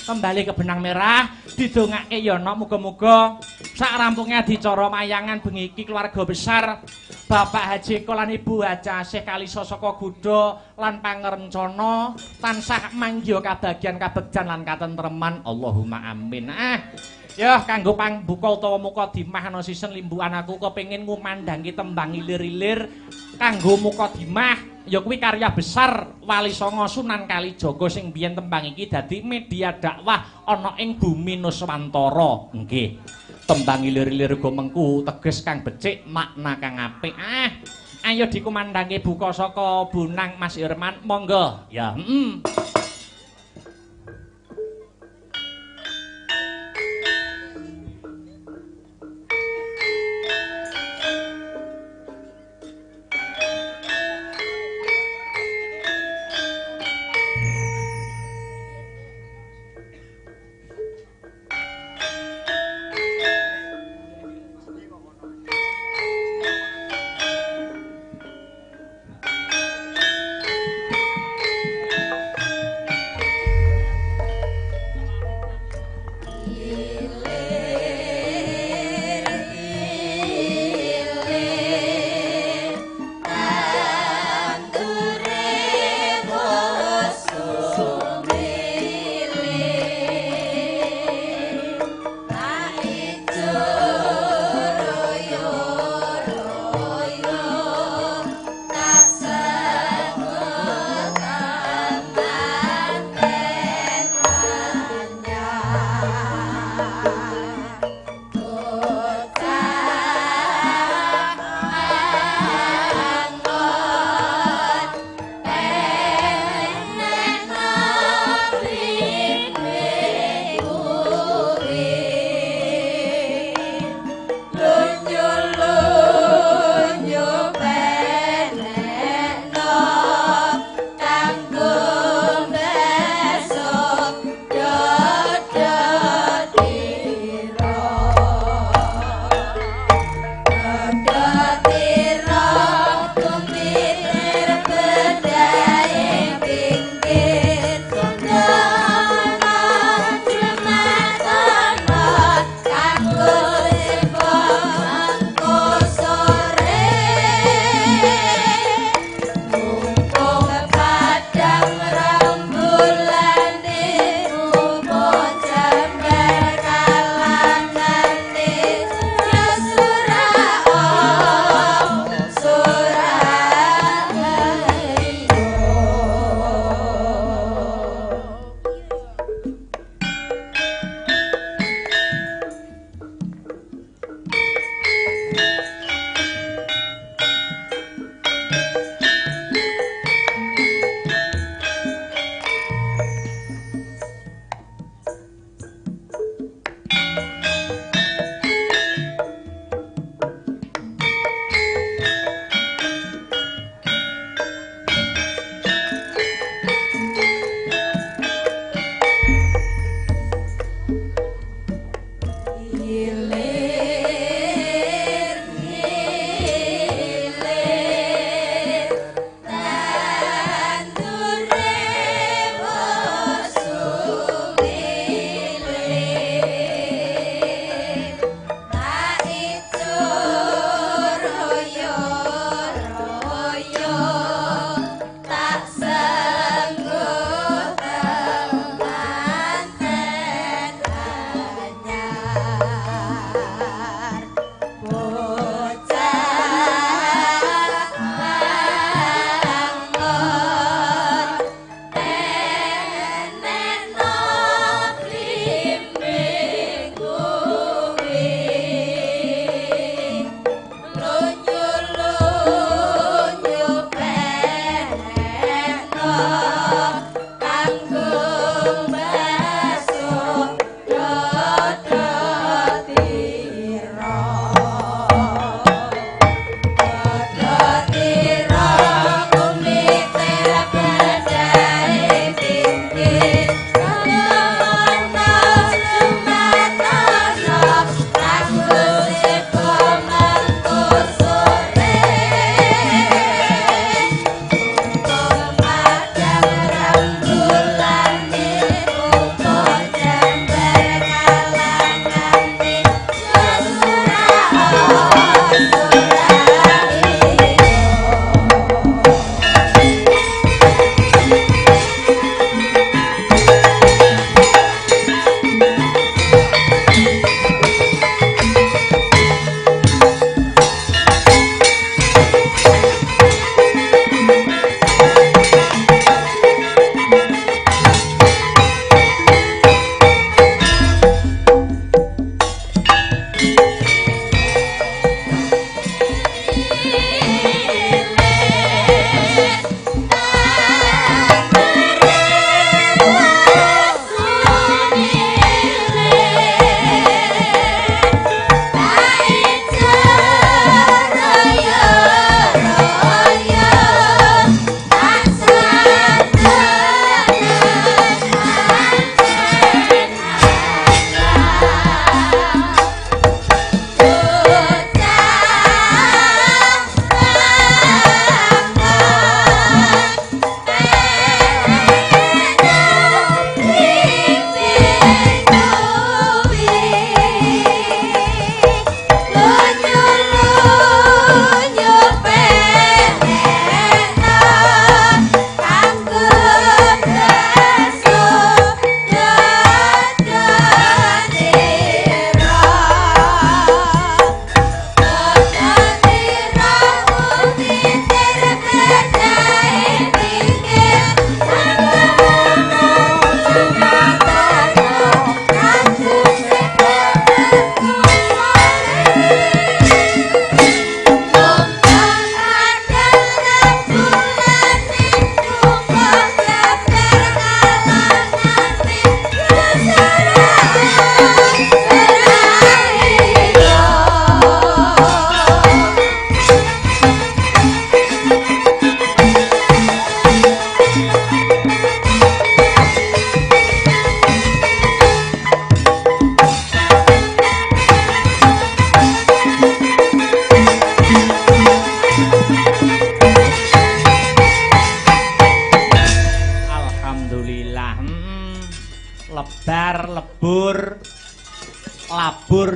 Kembali ke benang merah, didongake ya nok muga-muga sak rampunge adicara mayangan bengi iki keluarga besar Bapak Haji Eko lan Ibu Haja Asih Kalisa saka Gudha lan pangerencana tansah manggiha kabagian kabegjan lan katentreman. Allahumma amin. Ah, ya kanggo pangbuka utawa mukadimah ana sisen limbukan aku kepengin ngumandhangi tembang ilir-ilir kanggo mukadimah ya kuwi karya besar Wali Songo Sunan Kalijaga sing biyen tembang iki dadi media dakwah ana ing bumi Nuswantara. Nggih. Tembang ilir-ilir uga mengku teges kang becik makna kang apik. Ah, ayo dikumandhangi buka saka Bonang Mas Irman, monggo. Ya, heeh.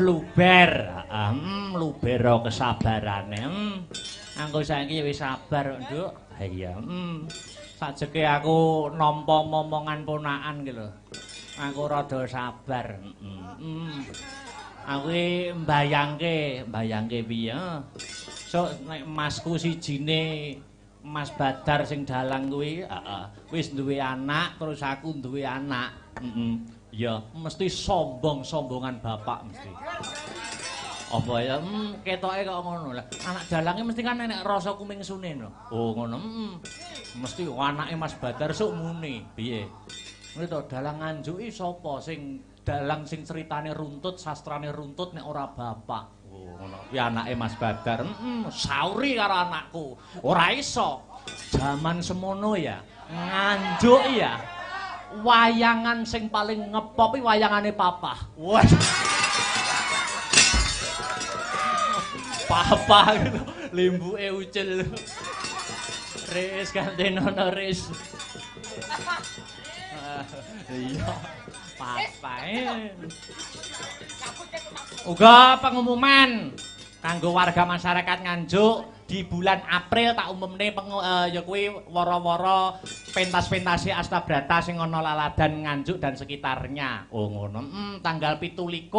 Luber. Heeh, lubera kesabarane. Aku saiki wis sabar, Nduk. Ha iya. Sajeke aku nampa momongan ponakan ki lho. Aku rada sabar. Aku iki mbayangke piye? Sok nek masku sijine Mas Badar sing dalang kuwi, heeh, wis duwe anak, terus aku duwe anak. Ya, mesti sombong-sombongan bapak mesti. Apa ya? Ketoke kok ngono lah. Anak dalange mesti kan enek rasa kumingsune no. Oh, ngono. Mesti anake Mas Badar sok muni. Piye? Ngene to, dalang Nganjuk iki sapa sing dalang sing ceritane runtut, sastrane runtut nek ora bapak. Oh, ngono. Kuwi anake Mas Badar. Sauri karo anakku. Ora iso. Jaman semono ya, Nganjuk ya. Wayangan sing paling ngepop iki wayangane Papah. Wah. Papah gitu, limbuke ucul. Ris gantenono ris. Iya. Papae. Uga pengumuman kanggo warga masyarakat Nganjuk di bulan April tak umumne ya kuwi wara-wara pentas-pentase Astabrata sing ana Laladan Nganjuk dan sekitarnya. Oh ngono. Tanggal 27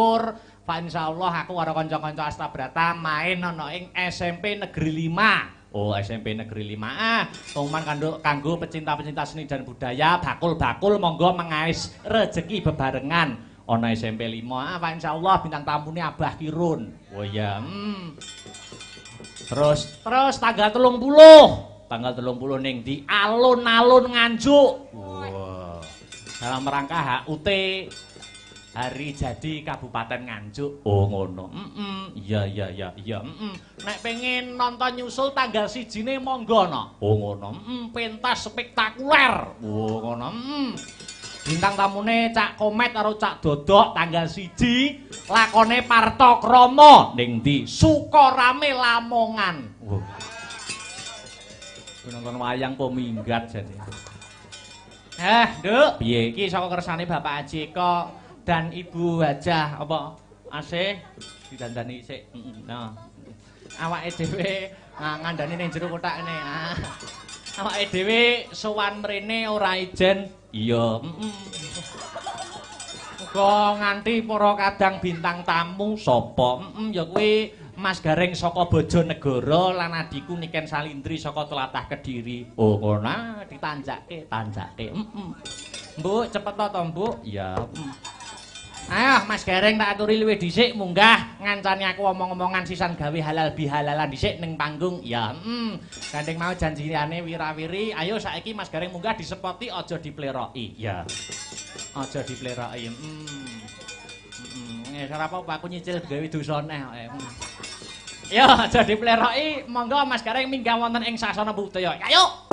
fa insyaallah aku karo kanca-kanca Astabrata main ana ing SMP Negeri 5. Oh, SMP Negeri 5. Ah, pengumuman kanggo pecinta-pecinta seni dan budaya, bakul-bakul monggo mengais rejeki bebarengan ana SMP 5. Ah, fa insyaallah bintang tamune Abah Kirun. Oh iya. Terus tanggal 30. Tanggal 30 ning di alun-alun Nganjuk. Wah. Dalam rangka HUT Hari Jadi Kabupaten Nganjuk. Oh ngono. Iya. Nek pengen nonton nyusul tanggal 1-ne monggo no. Oh ngono. Pentas spektakuler. Oh ngono. Bintang tamune Cak Komet karo Cak Dodok tanggal 1 lakone Parto Kromo ning ndi? Sukorame Lamongan. Wah. Nonton wayang po minggat jane. Nduk, piye iki saka kersane Bapak Haji Eko dan Ibu Hajah apa Asih didandani sik. Nah. Awake dhewe ngandani ning jero kothak ngene. Awake dhewe sowan mrene ora ijen. Iya. Muga nganti para kadang bintang tamu sapa? Ya kuwi Mas Gareng saka Bojonegoro lan adhiku Niken Salindri saka Tlatah Kediri. Oh ngono, ditanjake, tanjake. Mbuk, cepet to, Mbuk? Iya. Ayo Mas Gareng tak aturi luwih dhisik munggah ngancani aku omong-omongan sisan gawe halal bihalalan dhisik ning panggung. Ya, Gandeng mau janjiane wirawiri, ayo saiki Mas Gareng munggah disepoti aja dipleroki. Ya. Aja dipleroki. Ora apa-apa aku nyicil gawe dosa neh kok. Yo aja dipleroki, monggo Mas Gareng minggah wonten ing sasana budaya. Ayo.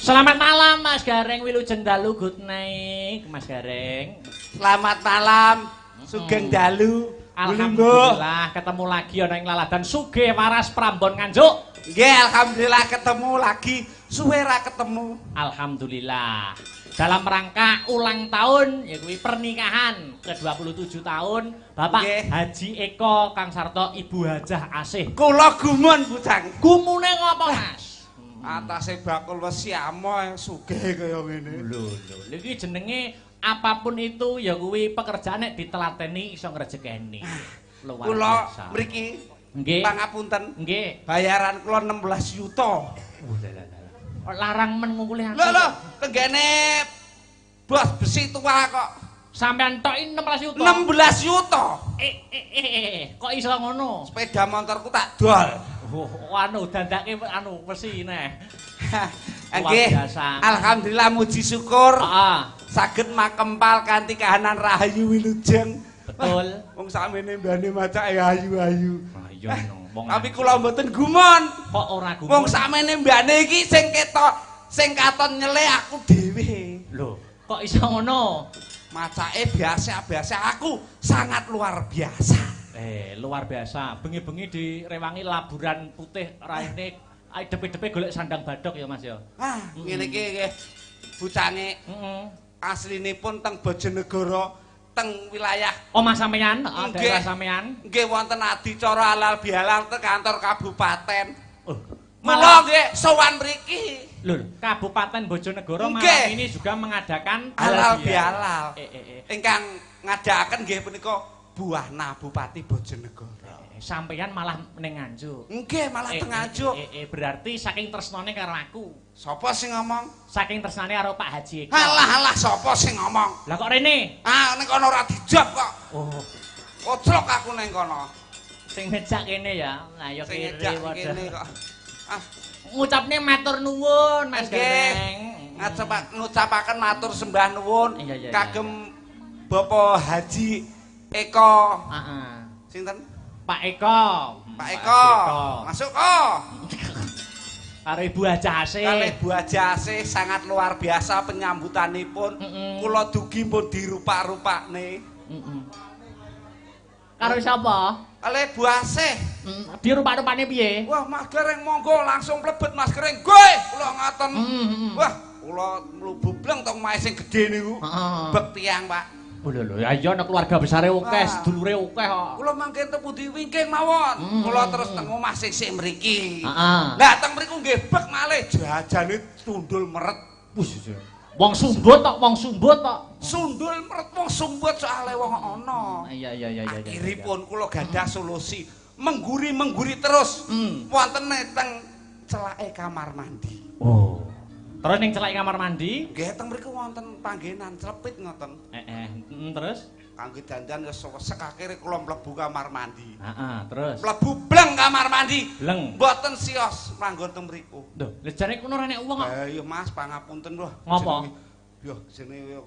Selamat malam Mas Gareng, wilujeng dalu, good night Mas Gareng. Selamat malam, sugeng dalu. Alhamdulillah ketemu lagi ana ing Laladan Sugih Waras Prambon Nganjuk. Nggih, alhamdulillah ketemu lagi. Suwe ra ketemu. Alhamdulillah. Dalam rangka ulang tahun ya kuwi pernikahan ke-27 tahun Bapak Nggih. Haji Eko Kang Sarto Ibu Hajah Asih. Kula gumun, Bujang. Gumune ngopo, Mas? Atase bakul wesi amoh sugih kaya ngene. Lho lho, iki jenenge apapun itu ya kuwi pekerjaan nek ditelateni iso ngrejekeni. Luar Kula biasa. mriki Nggih. pangapunten. Nggih. Bayaran kula 16 yuta. Larang men ngungkuli aku. Lho lho, tenggene bos besi tua kok. Sampean tok 16 yuta. 16 yuta. Kok iso ngono? Sepeda motorku tak dol. Oh, anu dandake anu besi neh. Nggih. Alhamdulillah muji syukur. Heeh. Saged makempal kanthi kahanan rahayu wilujeng. Betul. Wong sakmene mbane macake ayu-ayu. Ah iya no. Wong Tapi kula mboten gumun. Kok ora gumun? Wong sakmene mbane iki sing ketok, sing katon nyele aku dhewe. Lho, kok iso ngono? Macake biasa-biasa, aku sangat luar biasa. Luar biasa. Bengi-bengi direwangi laburan putih raine depe-depe golek sandang badok ya Mas ya. Ah, ngene iki nggih. Bucange aslinipun teng Bojonegoro, teng wilayah omah sampeyan, daerah sampeyan. Nggih wonten adicara halal bihalal teng kantor kabupaten. Oh, mula nggih sowan mriki. Lho, Kabupaten Bojonegoro malam ini juga mengadakan halal bihalal. Ingkang ngadakaken nggih punika Buahna Bupati Bojonegoro. Sampeyan malah ning Nganjuk. Nggih, malah teng Nganjuk. Berarti saking tresnane karo aku. Sapa sing ngomong? Saking tresnane karo Pak Haji Eko. Alah alah sapa sing ngomong? Lah kok rene? Ah, ning kono ora dijawab kok. Oh. Koclok aku ning kono. Sing ngejak kene ya. Lah ya kene kene kok. Ah, ngucapne matur nuwun Mas Gareng. Ngucapaken matur sembah nuwun kagem Bapak Haji Eko. Heeh. Sinten? Pak Eko. Pak Eko. Masuk kok. Karo Ibu Hajah Asih. Karo Ibu Hajah Asih sangat luar biasa penyambutanipun. Kula dugi pun dirupak-rupakne. Karo sapa? Karo Ibu Asih. Dirupak-rupakne piye? Wah, Mas Gareng monggo langsung mlebet Mas Gareng. Goe, kula ngoten. Wah, kula mlebu bleng teng omahe sing gedhe niku. Bek tiyang, Pak. Lho lho, ya iya nek keluarga besare akeh, sedulure akeh kok. Kula mangke teng pundi wingking mawon. Kula terus teng omah sisih mriki. Lah teng mriku nggih bek malih jajane tundul meret. Wis. Wong sumbut tok, wong sumbut tok. Sundul meret wong sumbut soalé wong ana. Iya iya iya iya. Akhiripun kula gadah solusi, mengguri-mengguri terus. Wonten teng celake kamar mandi. Oh. Terus ning celake kamar mandi? Nggih, teng mriku wonten panggenan clepit ngoten. Terus kangge dandan wis sesek akhire kula mlebu kamar mandi. Heeh, terus mlebu bleng kamar mandi. Bleng. Mboten sios manggon teng mriku. Lho, lha jane kono ora nek wong kok. Lah iya Mas, pangapunten lho. Ngopo? Yo jenenge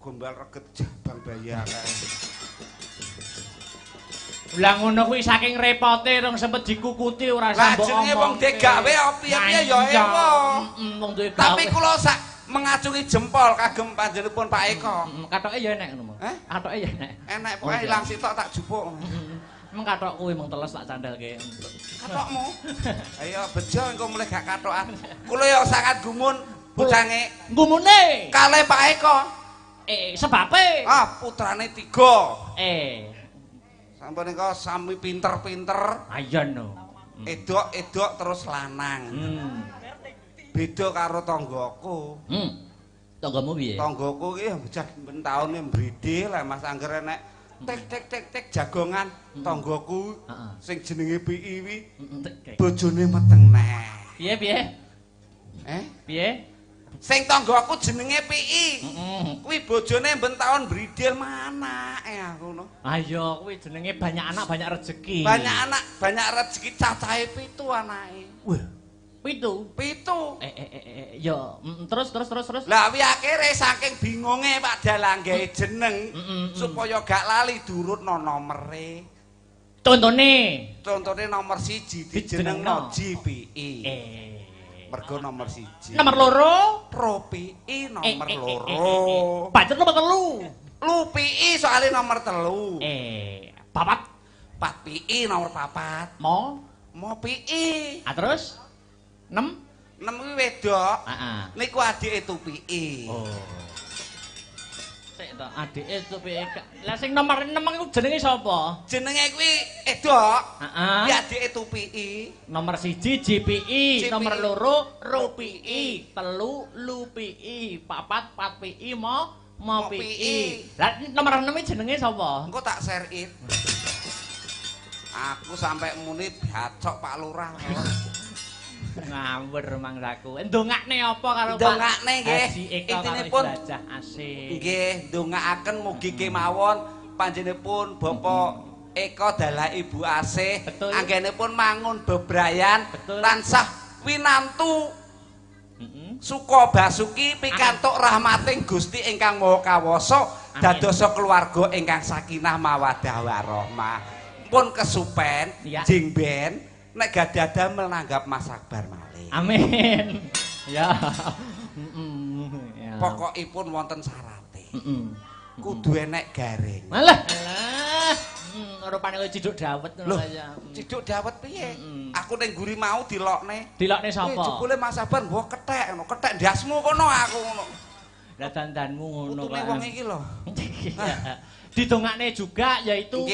gombal reget jabang bayar. Lah ngono kuwi saking repote rong sempet dikukuti ora sambok. Lah jenenge wong digawe piye-piye ya ewa. Wong duwe gawe. Tapi kula sak mengacungi jempol kagem panjenenganipun Pak Eko. Katoke ya enek ngono. Katoke ya enek. Enek pokoke ilang sitok tak jupuk. Meng katok kuwi mung teles tak candelke. Katokmu? Ayo bejo engko mulih gak katokan. Kula ya sangat gumun bocange. Gumune kalih Pak Eko. Sebabe? Ah, putrane 3. Sampun nika sami pinter-pinter. Ayo no. Edok-edok terus lanang. Beda karo tanggaku. Tanggamu piye? Tanggaku ki bocah ben taune mbride lah Mas angger enek tek tek tek tek jagongan tanggaku sing jenenge PI wi bojone meteng neh. Piye piye? Piye? Sing tanggaku jenenge PI. Kuwi bojone ben taun bridil manake aku ngono. Ayo kuwi jenenge banyak anak banyak rezeki. Banyak anak banyak rezeki cacahe 7 anake. Wah. 7. 7. Ya terus. Lah wi akhire saking bingunge Pak Dalang gawe jeneng supaya gak lali durutno nomere. Contone nomor 1 dijenengno GPI. Mergo nomor 1. Nomor 2 Pro PI nomor 2. Pancen nomor 3. Lu PI soalnya nomor 3. 4. 4 PI nomor 4. Mo Mo pii. Ah terus 6? 6 kuwi wedok. Heeh. Niku adike Tupiki. Oh. Sik to, adike Tupiki. Lah sing nomor 6 iku jenenge sapa? Jenenge kuwi Edok. Heeh. Kuwi adike Tupiki. Nomor 1 GPI, nomor 2 RUPI, 3 LUPI, 4 4PI, mo PI. Lah nomor 6 iki jenenge sapa? Engko tak share it. Aku sampai muni bacok Pak Lurah. Ngawur mangsaku. Ndongakne apa karo Pak? Ndongakne nggih. Intinipun asih. Nggih, ndongaaken mugi kemawon panjenenganipun Bapak Eko dalah Ibu Asih anggenipun mangun bebrayan tansah winantu suka basuki pikantuk rahmating Gusti ingkang Maha Kawasa dadosa keluarga ingkang sakinah mawaddah warahmah. Pun kesupen jing ben nek gadah damel nanggap Mas Akbar malih. Amin. Ya. Pokokipun wonten syarate. Kudu enek garing. Malah. Alah. Rupane kowe ciduk dawet ngono kaya. Ciduk dawet piye? Aku ning guri mau dilokne. Dilokne sapa? Jebule Mas Akbar nggo kethek ngono, kethek ndasmu kono aku ngono. Lah dandanmu ngono kok. Putune wong iki lho. Didongakne juga yaitu